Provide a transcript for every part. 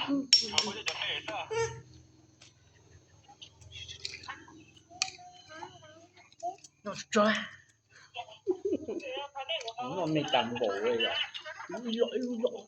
Noj tsuag tsuag. Noj me tas npaum li yom. Ib lub yom, ib lub yom.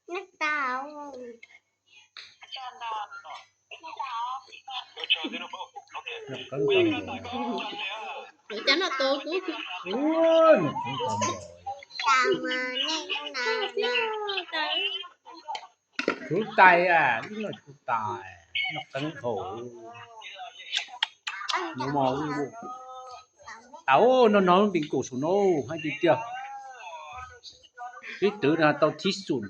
Ntawd ne. Cov no tau kuv. Kuv tais, ib no kuv tais, no qeeb hau. Nov mos, tau no no npi nkaus saum no hais tiag tiag. Ib twv no tau thib xum.